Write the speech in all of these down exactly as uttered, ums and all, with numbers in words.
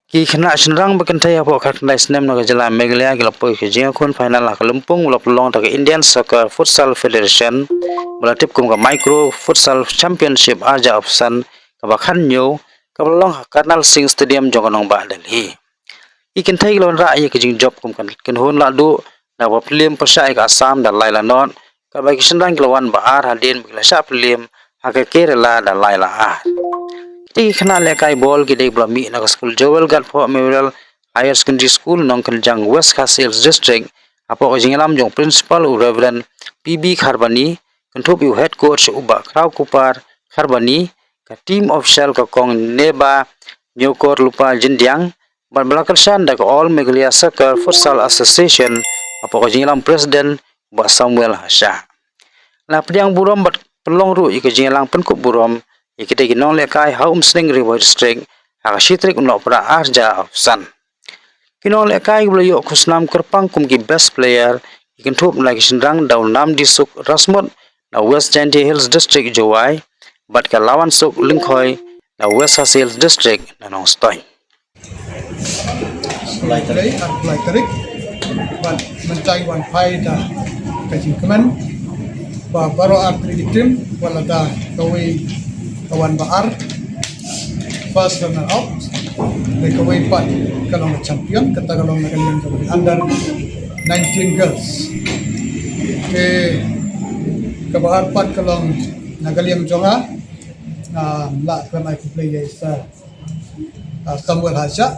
Ki khynnah shynrang ba kynthei hapoh khatkhyndai snem na ka jylla Meghalaya ki la poi ka jingïakhun final ha ka lympung ba la pynlong da ka Indian Soccer Futsal Federation, ba la tip kum ka Micro Futsal Championship arja opsan kaba khathynñiew, kaba la long ha Karnal Singh Stadium jong ka nongbah Delhi. Ki kynthei ki la wanrah ïa ka jingjop kum kan kynhun lahduh na kaba pynliem pyrshah ïa ka Assam da lai la nod, katba ki shynrang ki la wan ba ar hadien ba ki la shah pynliem ha ka Kerala da lai la ar. Kita ki khynnah lehkai bol ki dei ba la mih na ka skul Joel Gatphoh Memorial Higher Secondary School, Nongkynjang, West Khasi Hills District, hapoh ka jingïalam jong u Principal, u Reverend P B Kharbani, kynthup ïa u Head Coach, u Bah Khraw Kupar Kharbani, ka team official ka Kong Neba Nyokor Lupa Jindiang, bad ba la kyrshan da ka All Meghalaya Soccer Futsal Association hapoh ka jingïalam President, u Bah Samuel Hashah. La pdiang burom bad pynlong ruh ïa ka jingïalang pynkup burom ïa kita ki nonglehkai ha Umsning, Ri Bhoi District, ha ka shi tarik u Nohprah arja opsan. Ki nonglehkai kiba la ïoh khusnam kyrpang kum ki best player ki kynthup na ki shynrang da u Namdisuk Rasmut na West Jaintia Hills District, Jowai, bad ka Lawansuk Lyngkhoi na West Khasi Hills District, na Nongstoiñ. Lai tarik, ar lai tarik. Bad mynta ngi wan phai da ka jingkmen ba baroh artylli ki team, wat la da kawei ka wan ba ar, first runner up, da kawei pat ka long ka champion, kata ka long na ka liang ka under nineteen girls. Te kaba ar pat ka long na ka liang jong nga, nga la kren ai khublei ïa i Sir, ah, Samuel Hashah,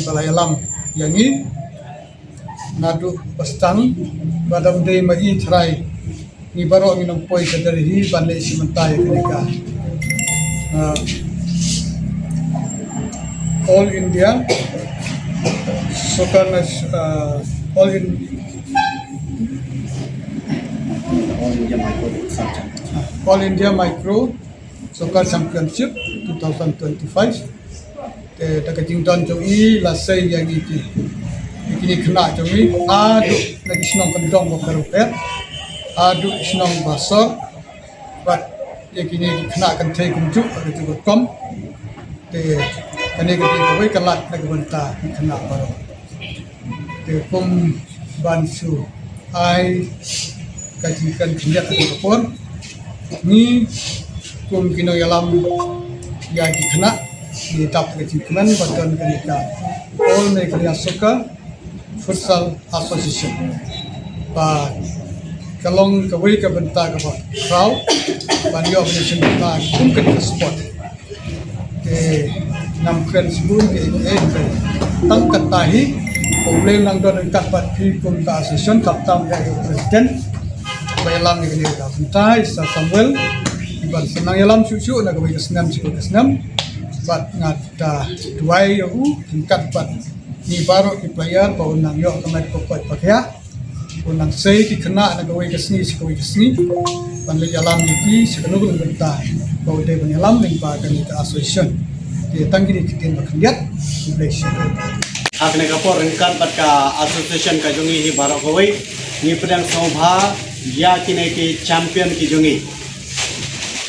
ba la ïalam ïa ngi naduh ba sdang, ba dang dei ma i trai ngi baroh ngi nang poi ka Delhi ban leit shim bynta ïa kane ka, ah, All India Soccer Nas-, ah, All In-, All India Micro Futsal Championship. All India Micro Soccer Championship two thousand twenty-five. Te da ka jingdon jong i la sei ïa ngi ki, ïa kine ki khynnah jong i, haduh na ki shnong kyndong ba pher ba pher, haduh ki shnong ba sor, bad ïa kine ki khynnah kynthei kumjuh ha ka juh ka rukom. Te kane ka dei kawei ka lad na ka bynta ki khynnah baroh. Te kum ban shu ai ka jingkren khyndiat ha kane ka por, ngi kum ki nongïalam ïa ki khynnah ngi dap ka jingkmen ba don kane ka All Meghalaya Soccer Futsal Association, ba ka long kawei ka bynta kaba khraw ban ïoh ka jingkmen kum kane ka sport. Te ngam kren shibun, te eh, te tang kata hi, U Blei un nang don ryngkat bad phi kum ka association, khamtam ïa u president ba ïalam ïa kane ka bynta, i Sir Samuel, ban sa nang ïalam shuh shuh na kawei ka snem sha kawei ka snem. Bad nga da duwai ïa u ryngkat bad ngi baroh ki player ba un nang ïoh ka met ka koit ba ka ïa Un nang sei ki khynnah na kawei ka sngi sha kawei ka sngi ban leit ïalam ïa ki sha kano kano ka bynta ba u dei ban ïalam lyngba kane ka association. Te tang kine ki ktien ba khyndiat, khublei shibun. Ha kane ka por ryngkat bad ka association ka jong ngi hi baroh kawei, ngi pdiang sngewbha ïa kine ki champion ki jong ngi,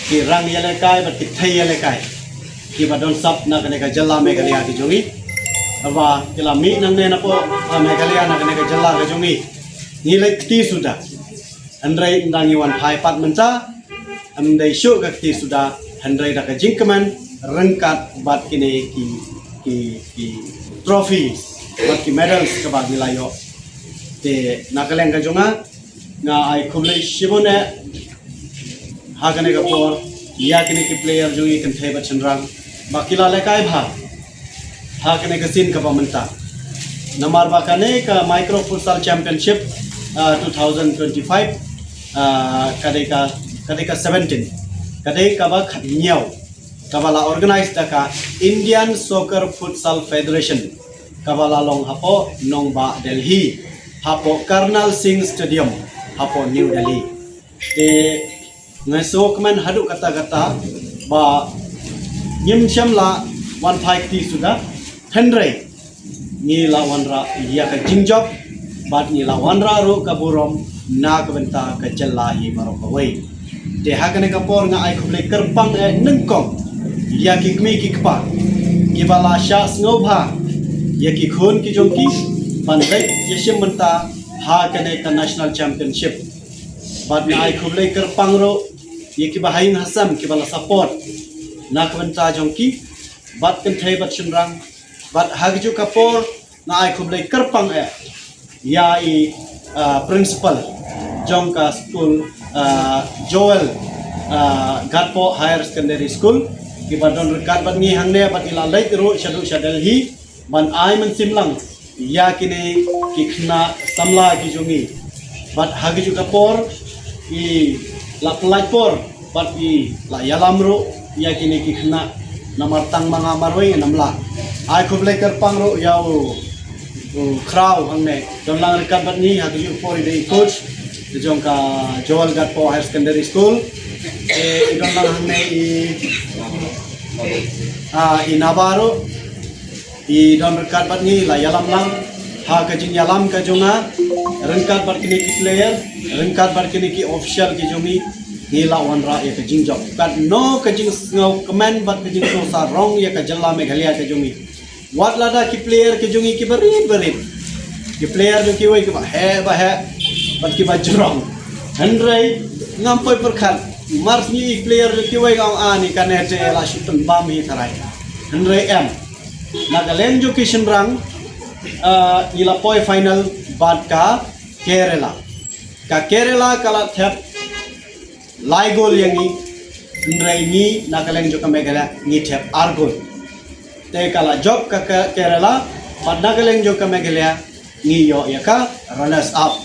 ki rang ïalehkai bad ki thei ïalehkai, kiba don sap na kane ka jylla Meghalaya ka jong ngi. Haba ki la mih nangne napoh, ah, Meghalaya na kane ka jylla ka jong ngi, ngi leit kti suda. Hynrei ynda ngi wan phai pat mynta, ym dei shuh ka kti suda, hynrei da ka jingkmen ryngkat bad kine ki, ki, ki trophies bad ki medals kaba ngi la ïoh. Te na ka liang ka jong nga, nga ai khublei shibun eh ha kane ka por ïa kine ki player jong ngi kynthei bad shynrang ba ki la lehkai bha ha kane ka sien kaba mynta. Namar ba kane ka Micro Futsal Championship, ah, two thousand twenty-five, ah, ka dei ka, ka dei ka seventeen, ka dei kaba khathynñiew, kaba la organize da ka Indian Soccer Futsal Federation, kaba la long hapoh nongbah Delhi, hapoh Karnal Singh Stadium, hapoh New Delhi. Te nga sngewkmen haduh katta katta ba ngim shym la wan phai kti suda, hynrei ngi la wanrah ïa ka jingjop bad ngi la wanrah ruh ka burom na ka bynta ka jylla hi baroh kawei. Te ha kane ka por nga ai khublei kyrpang eh nyngkong ïa ki kmie ki kpa kiba la shah sngewbha ïa ki khun ki jong ki ban leit ïashim bynta ha kane ka National Championship. Bad nga ai khublei kyrpang ruh ïa ki ba ha ïing ha sem ki ba la support na ka bynta jong ki, bad kynthei bad shynrang. Bad ha ka juh ka por nga ai khublei kyrpang eh ïa i, ah, principal jong ka skul, ah, Joel, ah, Gatpoh Higher Secondary School, ki ba don ryngkat bad ngi hangne bad i la leit ruh shaduh sha Delhi ban ai mynsiem lang ïa kine ki khynnah samla ki jong ngi. Bad ha ka juh ka por i la pyllait por bad i la ïalam ruh ïa kine ki khynnah, namar tang ma nga marwei ngam lah. Ai khublei kyrpang ruh ïa u, u Khraw hangne, don lang ryngkat bad ngi ha ka juh ka por i dei i coach jong ka Joel Gatpoh Higher Secondary School. Eh, i don lang hangne i, ah, i Naba ruh i don ryngkat bad ngi, la ïalam lang. Ha ka jingïalam ka jong nga ryngkat bad kine ki player, ryngkat bad kine ki official ki jong ngi, ngi la wanrah ïa ka jingjop. Katno ka jingsngewkmen bad ka jingsngewsarong ïa ka jylla Meghalaya ka jong ngi. Wat lada ki player ki jong ngi ki barit barit, ki player jong kiwei ki ba heh ba heh bad ki ba jrong, hynrei ngam poi pyrkhat. Mar ngi i player jong kiwei ngam ani kane te la shu pynbam hi tharai. Hynrei em, na ka liang jong ki shynrang, ah, ngi la poi final bad ka Kerala. Ka Kerala ka la thep lai gol ïa ngi, hynrei ngi na ka liang jong ka Meghalaya ngi thep ar gol. Te ka la jop ka, ka Kerala, bad na ka liang jong ka Meghalaya ngi ïoh ïa ka runners up.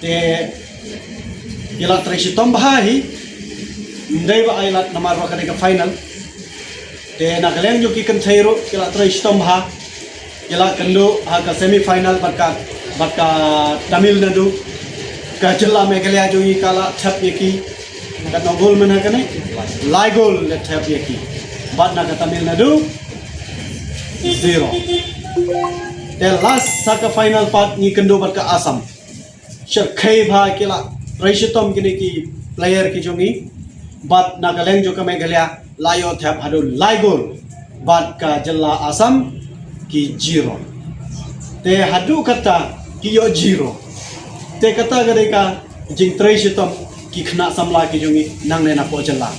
Te ki la trei shitom bha hi, ym dei ba ai lad namar ba ka dei ka final. Te na ka liang jong ki kynthei ruh ki la trei shitom bha, ki la kynduh ha ka semi final bad ka, bad ka Tamil Nadu. Ka jylla Meghalaya jong ngi ka la thep ïa ki katno gol mynta kane? Lai gol la thep ïa ki. Bad na ka Tamil Nadu zero. Te last ha ka final pat ngi kynduh bad ka Assam. Shyrkhei bha ki la trei shitom kine ki player ki jong ngi. Bad na ka liang jong ka Meghalaya la ïoh thep haduh lai gol bad ka jylla Assam ki zero. Te haduh katta ki ïoh zero. Te kata ka dei ka jingtrei shitom ki khynnah samla ki jong ngi nangne napoh jylla.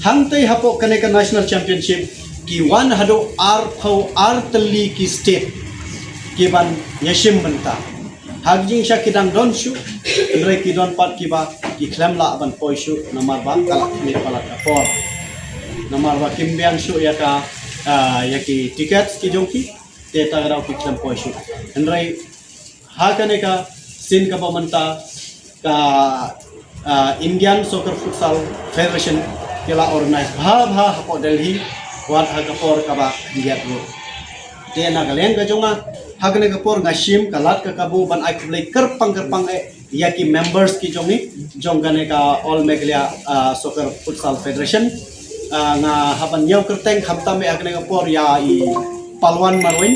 Hangtei hapoh kane ka National Championship ki wan haduh arphew ar tylli ki state ki ban ïashim bynta. Ha ka jingshah ki dang don shuh, hynrei ki don pat ki ba ki khlem lah ban poi shuh namar ba ka la khmih palat ka por. Namar ba kim biang shuh ïa ka, ah, ïa ki tickets ki jong ki, te ta ka daw ki khlem poi shuh. Hynrei ha kane ka sien kaba mynta ka, ah, Indian Soccer Futsal Federation ki la organize bha bha hapoh Delhi, wat ha ka por kaba hynñiewtrep. Te na ka liang ka jong nga, ha kane ka por nga shim ka lad ka kabu ban ai khublei kyrpang kyrpang eh ïa ki members ki jong ngi jong kane ka All Meghalaya, ah, Soccer Futsal Federation. Ah, nga hap ban ñiew kyrteng khamtam eh ha kane ka por ïa i Palwan Marweiñ,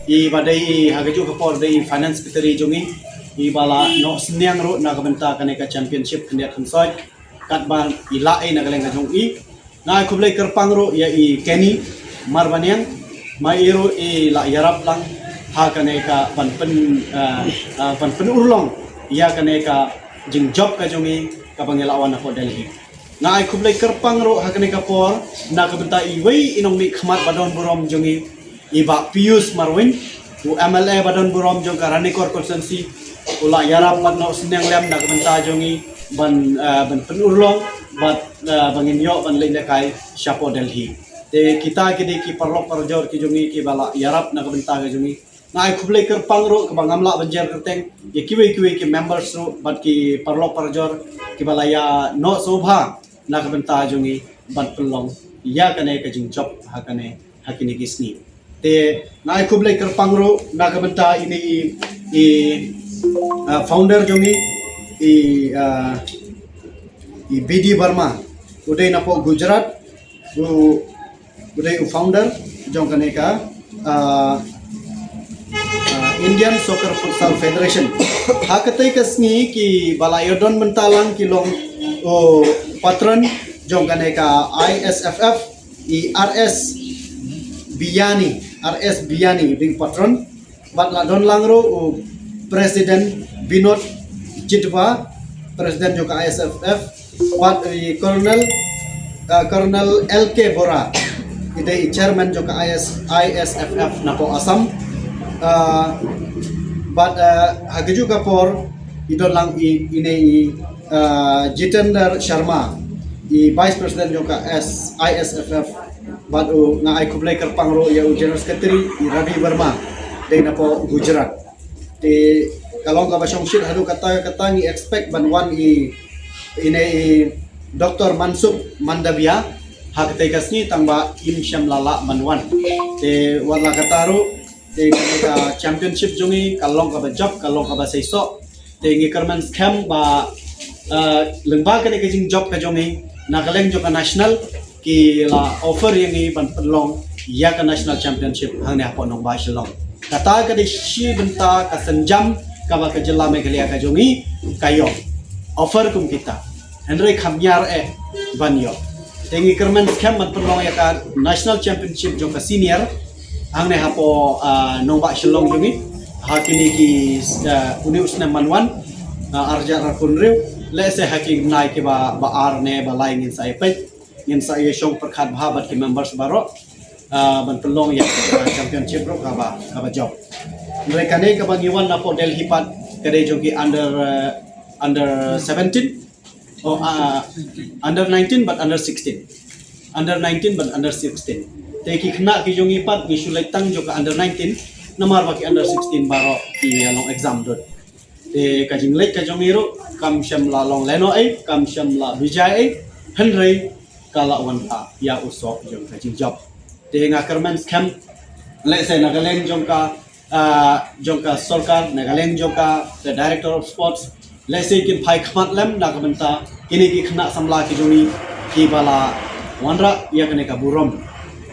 i ba dei i ha kajuh ka por dei i finance secretary jong ngi, i ba la noh synñiang ruh na ka bynta kane ka championship khyndiat khynsoi. Katba i lah ei na ka liang ka jong i. Nga ai khublei kyrpang ruh ïa i Kenny Marbaniang, ma i ruh i la ïarap lang ha kane ka ban pyn, ah, ah, ban pynurlong ïa kane ka jingjop ka jong i kaba ngi la wan hapoh Delhi. Nga ai khublei kyrpang ruh ha kane ka por na ka bynta iwei i nongmihkhmat ba don burom jong i, i Bah Pius Marweiñ, u M L A ba don burom jong ka Ranikor constituency, u la ïarap bad noh synñiang lem na ka bynta jong i ban, eh, ban pynurlong bad, eh, ba ngin ïoh ban leit lehkai shapoh Delhi. Te kita ki dei ki paralok parajor ki jong i ki ba la ïarap na ka bynta ka jong i. Nga ai khublei kyrpang ruh kaba ngam lah ban jer kyrteng ïa kiwei kiwei ki members ruh bad ki paralok parajor ki ba la ïa noh sngewbha na ka bynta jong i ban pynlong ïa kane ka jingjop ha kane ha kine ki sngi. Te nga ai khublei kyrpang ruh na ka bynta ine i, i, ah, founder jong i, i, ah, i B D Verma, u dei napoh Gujarat, u, u dei u founder jong kane ka, ah, ah, Indian Soccer Futsal Federation. Ha katei ka sngi ki ba la ïadon mynta lang ki long u patron jong kane ka I S F F, i R S Biani, R S Biani being patron, bad la don lang ruh u President Binod Jitwa, President jong ka I S F F, bad i Colonel, uh, Colonel L K Bora, i dei i Chairman jong ka I S, I S F F napoh Assam. Uh, bad uh, ha kajuh ka por i don lang i, i ne i uh, Jitendra Sharma, i Vice President jong ka S, I S F F, bad u nga ai khublei kyrpang ruh ïa u General Secretary i Ravi Verma, dei napoh Gujarat. Te ka long kaba shongshit haduh katta katta ngi expect ban wan i, i ne i Doktor Mansukh Mandaviya, ha katei ka sngi tang ba im shym la lah ban wan. Te wat la katta ruh, te ka championship jong ngi ka long kaba jop, ka long kaba seisoh. Te ngi kyrmen skhem ba, uh, lyngba kane ka jingjop ka jong ngi, na ka liang jong ka national ki la offer ïa ngi ban pynlong ïa ka national championship hangne hapoh nongbah Shillong. Kata ka dei shi bynta ka sienjam kaba ka jylla Meghalaya ka jong ngi ka ïoh offer kum kita. Hynrei kam ïar eh ban ïoh. Te ngi kyrmen skhem ban pynlong ïa ka national championship jong ka senior hangne hapoh, ah, nongbah Shillong jong ngi. Ha kine ki, ah, une u snem ban wan, ah, arhajar arphew hynriew. Lehse ha ki bnai kiba, ba ar ne ba lai ngin sa ïa peit, ngin sa ïa shong pyrkhat bha bad ki members baroh, ah, ban pynlong ïa ka championship ruh kaba, kaba jop. Hynrei kane kaba ngi wan napoh Delhi pat ka dei jong ki under, ah, under seventeen. Oh, ah, under nineteen bad under sixteen. Under nineteen bad under sixteen. Te ki khynnah ki jong ngi pat ngi shu leit tang jong ka under nineteen. Namar ba ki under sixteen baroh ki ïa long exam dud. Te ka jingleit ka jong ngi ruh kam shym la long lehnoh ei, kam shym la bijai ei. Hynrei ka la wanrah ïa u soh jong ka jingjop. Te nga kyrmen skhem, lehse na ka liang jong ka, ah, jong ka sorkar, na ka liang jong ka, the Director of Sports, lehse kin phai khmat lem na ka bynta kine ki khynnah samla ki jong ngi kiba la wanrah ïa kane ka burom.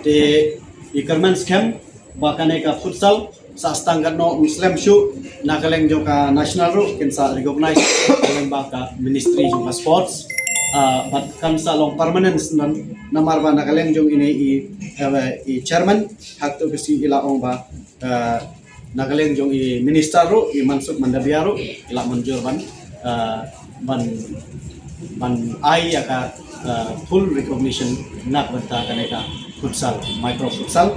Te ngi kyrmen skhem ba kane ka futsal sah stang katno ym slem shuh, na ka liang jong ka national ruh kin sa recognize lyngba ka ministry jong ka sports. Ah, bad kan sa long permanent namar ba na ka liang jong ine i, eh, i chairman, hato ka sngi i la ong ba, eh, na ka liang jong i minister ruh, i Mansukh Mandaviya ruh i la mynjur ban, eh, ban, ban ai ïa ka, eh, full recognition na ka bynta kane ka futsal, micro futsal.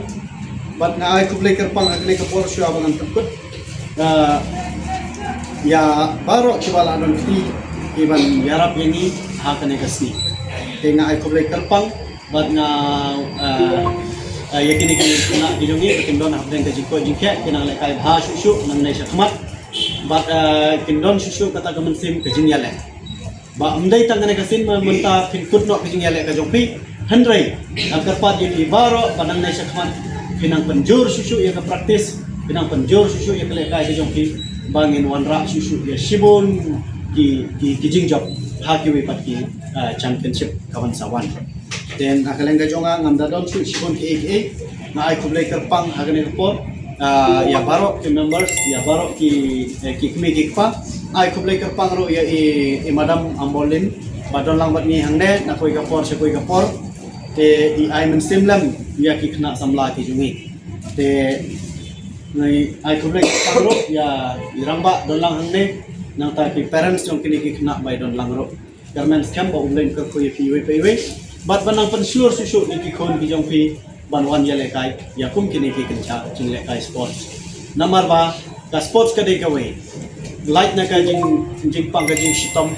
Bad nga ai khublei kyrpang ha kane ka por shuwa ba ngan pynkut, eh, ïa baroh kiba la don kti kiban ïarap ïa ngi ha kane ka sngi. Te nga ai khublei kyrpang bad nga, eh, eh, ïa kine ki khynnah ki jong ngi kin don hapdeng ka jingkoit jingkhiah, kin nang lehkai bha shuh shuh nangne shakhmat. Bad, eh, kin don shuh shuh kata ka mynsiem ka jingïaleh. Ba ym dei tang kane ka sien mynta phin kut noh ka jingïaleh ka jong phi. Hynrei nga kyrpad ïa phi baroh ba nangne shakhmat phin nang pynjur shuh shuh ïa ka practice, phin nang pynjur shuh shuh ïa ka lehkai ka jong phi, ba ngin wanrah shuh shuh ïa shibun ki, ki, ki jingjop ha kiwei pat ki, eh, championship kaban sa wan. Te na ka liang ka jong nga ngam da don shuh shibun kiei kiei. Nga ai khublei kyrpang ha kane ka por, ah, ïa baroh ki members, ïa baroh ki, eh, ki kmie ki kpa. Nga ai khublei kyrpang ruh ïa i, i Madam Ambolin ba don lang bad ngi hangne na kawei ka por sha kawei ka por. Te i ai mynsiem lem ïa ki khynnah samla ki jong ngi. Te nga ai khublei kyrpang ruh ïa i Rangbah don lang hangne, nangta ki parents jong kine ki khynnah ba i don lang ruh. Kyrmen skhem ba U Blei un kyrkhu ïa phi iwei pa iwei. Bad ban nang pynshlur shuh shuh ïa ki khun ki jong phi ban wan ïalehkai ïa kum kine ki kynja jinglehkai sports. Namar ba ka sports ka dei kawei. Lait na ka jing, jingpang ka jingshitom.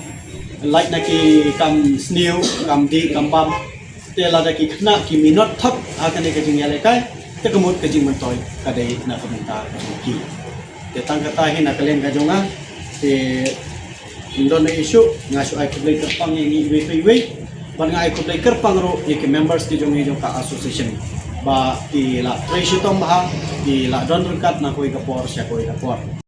Lait na ki kam sniew, kam dih, kam bam. Te lada ki khynnah ki minot thap ha kane ka jingïalehkai, te ka mut ka jingmyntoi ka dei na ka bynta ka jong ki. Te tang kata hi na ka liang ka jong nga, te ym don ei shuh, nga shu ai khublei kyrpang ïa ngi iwei pa iwei. Bad nga ai khublei kyrpang ruh ïa ki members ki jong ngi jong ka association ba ki la trei shitom bha, ki la don ryngkat na kawei ka por sha kawei ka por.